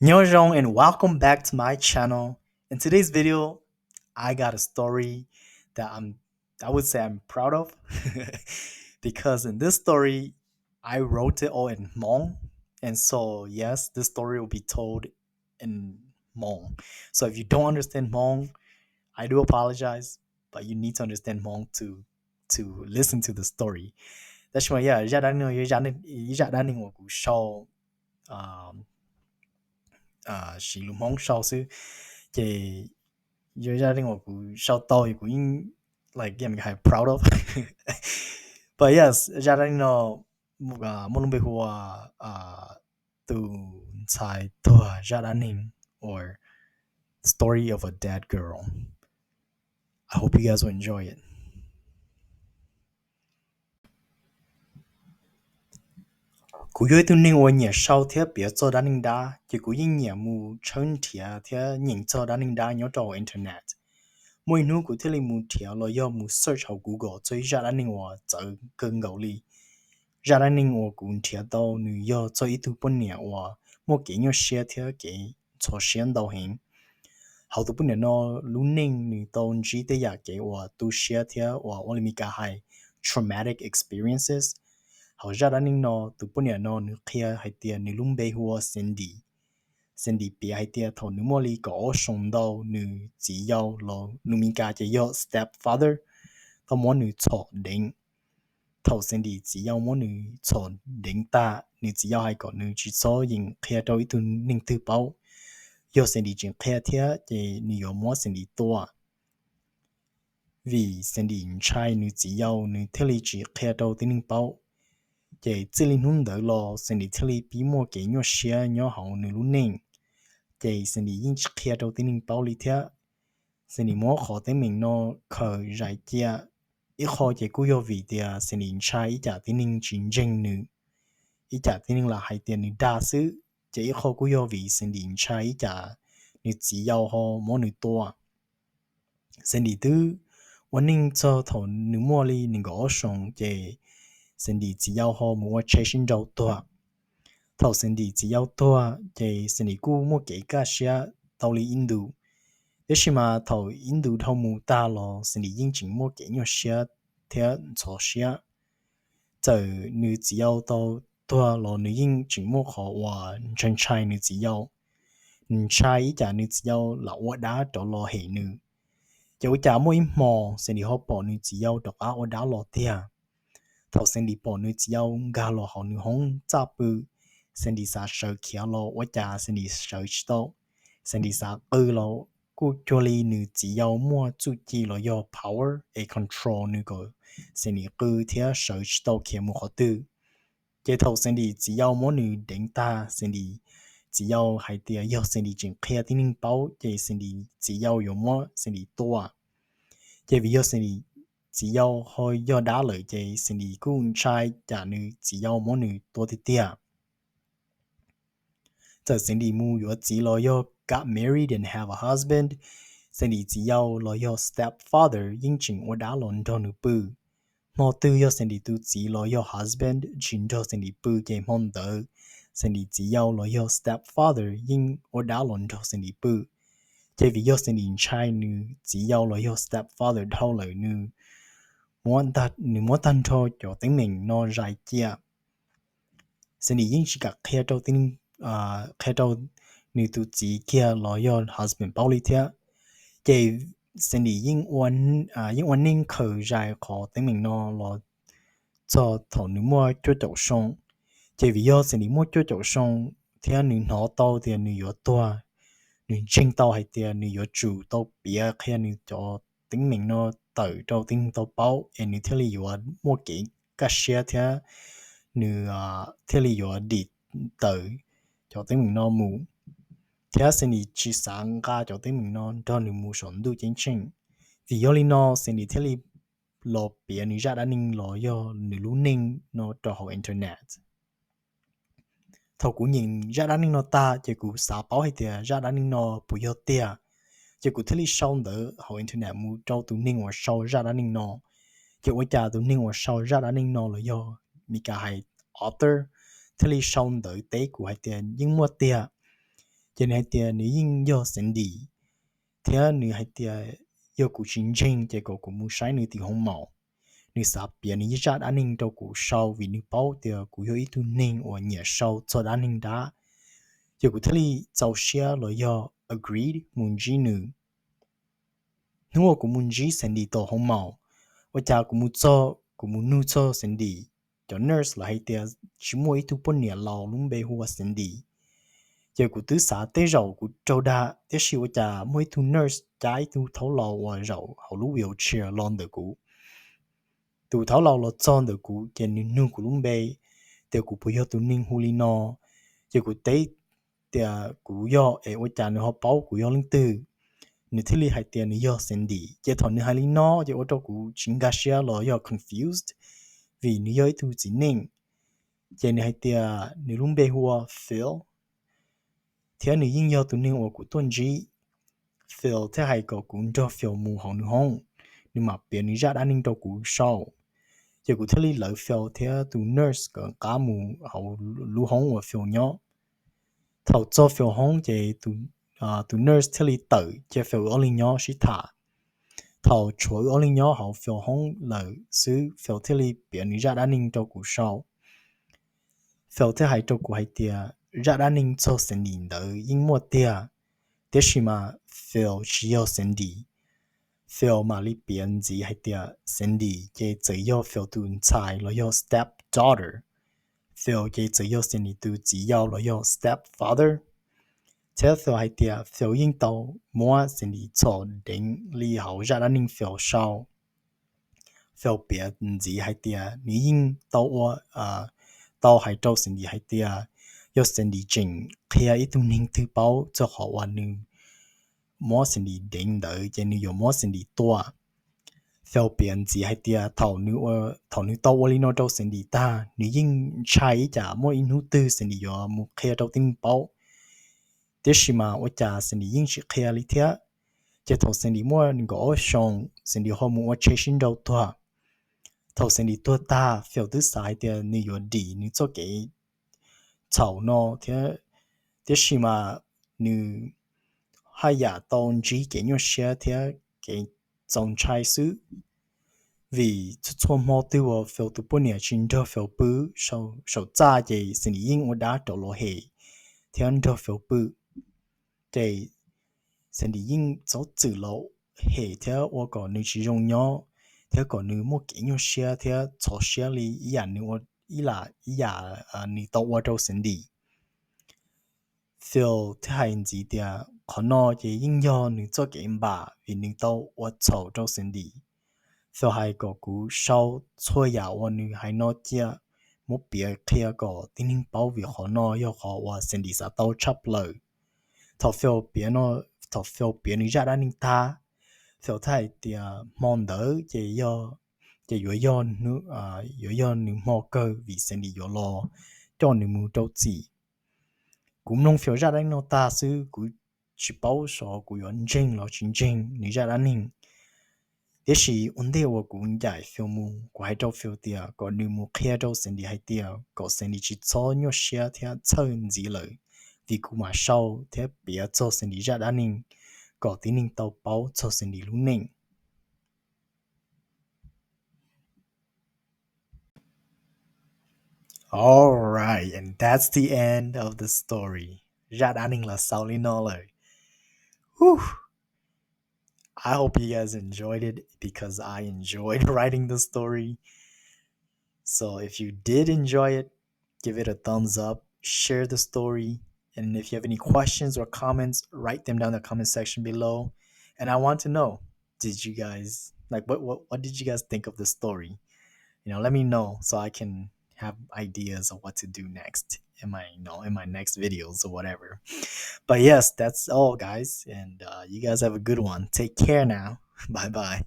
Nyob zoo and welcome back to my channel. In today's video, I got a story that I'm, I would say I'm proud of because in this story, I wrote it all in Hmong. And so, yes, this story will be told in Hmong. So if you don't understand Hmong, I do apologize, but you need to understand Hmong to to listen to the story. Tab sis mas yog zaj dab neeg no yog ib zaj dab neeg uas kuv sau siv lus Hmoob sau xwb, ces yog zaj dab neeg uas kuv sau tau kuv yeej like hais proud of. But yes, zaj dab neeg no muaj lub npe hu ua tus ntxhais tuag zaj dab neeg or story of a dead girl. I hope you guys will enjoy it. Kuv yog ib tug neeg uas nyiam sau thiab piav txog dab neeg dab, ces kuv yeej nyiam mus tshawb nrhiav thiab nyeem txog dab neeg dab nyob rau internet. Muaj ib hnub kuv thiaj li mus nrhiav los yog mus search hauv Google txog ib zaj dab neeg uas txawv kawg nkaus li. Zaj dab neeg uas kuv nrhiav tau nws yog txog ib tug poj niam uas muaj kev nyuaj siab thiab kev ntxhov siab ntau heev. Hauv tus poj niam no lub neej nws tau ntsib tej yam kev uas tu siab thiab uas ua li Mis Kas hais traumatic experiences. Hauv zaj dab neeg no tus poj niam no nws qhia hais tias nws lub npe hu ua Cindy. Cindy piav hais tias thaum nws muaj li kaum ob xyoos ntau, nws txiv yau los lus Mis Kas ces yog stepfather tau muab nws txhom deev. Thaum Cindy txiv yau muab nws txhom deev tag, nws txiv yau hais kom nws tsis txhob yeem qhia rau ib tug neeg twg paub. Yog Cindy tseem qhia thiab ces nws yuav muab Cindy tua. Vim Cindy ntshai nws txiv yau, nws thiaj li tsis qhia rau tib neeg paub. Ces txij li hnub ntawd los Cindy thiaj li pib muaj kev nyuaj siab nyob hauv nws lub neej. Ces Cindy yeej tsis qhia rau tib neeg paub li thiab. Cindy muab qhov teeb meem no khaws zais cia. Ib qho ces kuj yog vim tias Cindy ntshai ib cam tib neeg tsis ntseeg nws, ib cam tib neeg lam hais tias nws dag xwb. Ces ib qho kuj yog vim Cindy ntshai ib cam nws txiv yau ho muab nws tua. Cindy twb ua neej txog thaum nws muaj li nees nkaum ob xyoos, ces Cindy txiv yau ho mus ua tsheb sib nrau tuag. Thaum Cindy txiv yau tuag ces Cindy kuj muaj kev kaj siab tau li ib ntus. Tiam sis mas thaum ib ntus dhau mus tag los Cindy yeej tseem muaj kev nyuaj siab thiab ntxhov siab. Txawm nws txiv yau tau tuag los nws yeej tseem muaj qhov uas ntshai ntshai nws txiv yau. Nws ntshai ib cam nws txiv yau lam ua dab rov los hem nws. Ces ua cas muaj ib hmo Cindy ho pom nws txiv yau rov qab ua dab los tiag. Thaum Cindy pom nws txiv yau nkag los hauv nws hoob txaj pw, Cindy xav sawv khiav los ua cas Cindy sawv tsis tau. Cindy xav qw los kuj cuag li nws txiv yau muaj txuj ci los yog power es control nws kom Cindy qw thiab sawv tsis tau khiav mus qhov twg. Ces thaum Cindy txiv yau muab nws deev tag, Cindy txiv yau hais tias yog Cindy tseem qhia tib neeg paub ces Cindy txiv yau yuav muab Cindy tua. Ces vim yog Cindy txiv yau ho yog dab lawm ces Cindy kuj ntshai cas nws txiv yau muab nws tua tiag tiag. Txawm Cindy mus yuav txiv los yog got married and have a husband, Cindy txiv yau los yog stepfather yeej tseem ua dab los nrog nws pw. Hmo twg yog Cindy tus txiv los yog husband tsis nrog Cindy pw ces hmo ntawd Cindy txiv yau los yog stepfather yeej ua dab los nrog Cindy pw. Ces vim yog Cindy ntshai nws txiv yau los yog stepfather dhau lawm, nws muab tag nrho cov teeb meem no zais cia. Cindy yeej tsis kam qhia rau, qhia rau nws tus txiv kiag los yog husband paub li thiab. Ces Cindy yeej ua neej khaws zais qhov teeb meem no los txog thaum nws muaj cuaj caum xyoo. Ces vim yog Cindy muaj cuaj caum xyoo thiab nws hnov tau tias nws yuav tuag, nws ntseeg tau hais tias nws yuav tsum tau piav qhia nws cov teeb meem no tawm rau tib neeg tau paub es nws thiaj li yuav muaj kev kaj siab thiab nws thiaj li yuav dim tawm cov teeb meem no mus. Thiab Cindy tsis xav nqa cov teeb meem no nrog nws mus saum ntuj ceeb tsheej. Vim yog li no Cindy thiaj li los piav nws zaj dab neeg los yog nws lub neej no rau hauv internet. Thaum kuv nyeem zaj dab neeg no tag ces kuv xav paub hais tias zaj dab neeg no puas yog tiag, ces kuv thiaj li sau ntawv hauv internet mus rau tus neeg uas sau zaj dab neeg no. Ces ua cas tus neeg uas sau zaj dab neeg no los yog Mis Kas hais author thiaj li sau ntawv teb kuv hais tias yeej muaj tiag. Ces nws hais tias nws yeej yog Sandy, thiab nws hais tias yog kuv tsis ntseeg ces kom kuv mus saib nws tim hoo maum. Nws xav piav nws zaj dab neeg rau kuv sau vim nws paub tias kuv yog ib tug neeg uas nyiam sau txog dab neeg dab. Ces kuv thiaj li txaus siab los yog agreed mus ntsib nws. Hnub uas kuv mus ntsib Sandy tom hoo maum, ua cas kuv mus txog kuv mus nug txog Sandy, cov nurse lawv hais tias tsis muaj ib tug poj niam laus lub npe hu ua Sandy. Ces kuv twb xav tej zaum kuv raug dag, tiam sis ua cas muaj ib tug nurse cab ib tug thaub laus uas zaum hauv lub wheelchair los ntawm kuv. Tus thaub laus los txog ntawm kuv ces nws nug kuv lub npe, tias kuv puas yog tus neeg hu li no. Ces kuv teb tias kuv yog es ua cas nws ho paub kuv yog leej twg. Nws thiaj li hais tias nws yog Sandy. Ces thaum nws hais li no ces ua rau kuv tsis nkag siab los yog confused, vim nws yog ib tug txiv neej. Ces nws hais tias nws lub npe hu ua Phil, thiab nws yeej yog tus neeg uas kuv tuaj ntsib. Phil thiaj hais kom kuv nrog Phil mus hauv nws hoob, nws mam piav nws zaj dab neeg rau kuv sau. Ces kuv thiaj li lawv Phil thiab tus nurse kom qab mus hauv lub hoob uas Phil nyob. Thaum txog Phil hoob ces tus nurse thiaj li tawm cia Phil wb ob leeg nyob sib tham. Thaum tshuav wb ob leeg nyob hauv Phil hoob lawm xwb, Phil thiaj li piav nws zaj dab neeg rau kuv sau. Phil thiaj hais rau kuv hais tias zaj dab neeg txog Sandy ntawd yeej muaj tiag, tiam sis mas Phil tsis yog Sandy. Phil mam li piav ntxiv hais tias Sandy ces txawm yog Phil tus ntxhais los yog step daughter. Phil ces txawm yog Sandy tus txiv yau los yog step father. Thiab Phil hais tias Phil yeej tau muab Sandy txhom deev li hauv zaj dab neeg Phil sau. Phil piav ntxiv hais tias nws yeej tau ua, tau hais rau Sandy hais tias yog Sandy tseem qhia ib tug neeg twg paub txog qhov uas nws muab Sandy deev ntawd ces nws yuav muab Sandy tua. Phil piav ntxiv hais tias thaum nws tau ua li no rau Sandy tag, nws yeej ntshai ib tsam muaj ib hnub twg Sandy yuav mus qhia rau tib neeg paub. Tiam sis mas ua cas Sandy yeej tsis qhia li thiab. Ces thaum Sandy muaj nees nkaum ob xyoos, Sandy ho mus ua tsheb sib nrau tuag. Thaum Sandy tuag tag, Phil twb xav hais tias nws yuav dim nws txoj kev txhaum no thiab, tiam sis mas nws haj yam tau ntsib kev nyuaj siab thiab kev txaus ntshai xwb. Vim txhua txhua hmo twg uas Phil tus poj niam tsis nrog Phil pw saum txaj ces Sandy yeej ua dab rov los hem thiab nrog Phil pw. Ces Sandy yeej txhob txwm los hem thiab ua kom nws tsis zoo nyob, thiab kom nws muaj kev nyuaj siab thiab ntxhov siab li ib yam nws ua, ib yam nws tau ua rau Sandy. Phil thiaj hais ntxiv tias qhov no ces yeej yog nws txoj kev npam vim nws tau ua txhaum rau Sandy. Phil hais kom kuv sau txhua yam uas nws hais no cia, muab piav qhia kom tib neeg paub vim qhov no yog qhov uas Sandy xav tau tshaj plaws. Thaum Phil piav no, thaum Phil piav nws zaj dab neeg tag, Phil thiaj hais tias hmo ntawd ces yog, ces yuav yog, yuav yog nws hmo kawg vim Sandy yuav los coj nws mus rau txim. Kuv mloog Phil zaj dab neeg no tag xwb, kuv tsis paub xyov kuv yuav ntseeg los tsis ntseeg nws zaj dab neeg. Tiam sis ua ntej uas kuv ncaim Phil mus, kuv hais rau Phil tias kom nws mus qhia rau Sandy hais tias kom Sandy tsis txhob nyuaj siab thiab txhawj ntxiv lawm, vim kuv mam sau thiab piav txog Sandy zaj dab neeg kom tib neeg tau paub txog Sandy lub neej. Alright, and that's the end of the story. Zaj dab neeg los xaus li no lawm. Whew. I hope you guys enjoyed it because I enjoyed writing the story. So if you did enjoy it, give it a thumbs up, share the story, and if you have any questions or comments, write them down in the comment section below. And I want to know, did you guys, like, what, what, what did you guys think of the story? You know, let me know so I can have ideas of what to do next in my, you know, in my next videos or whatever. But yes, that's all, guys. And uh, you guys have a good one. Take care now. Bye bye.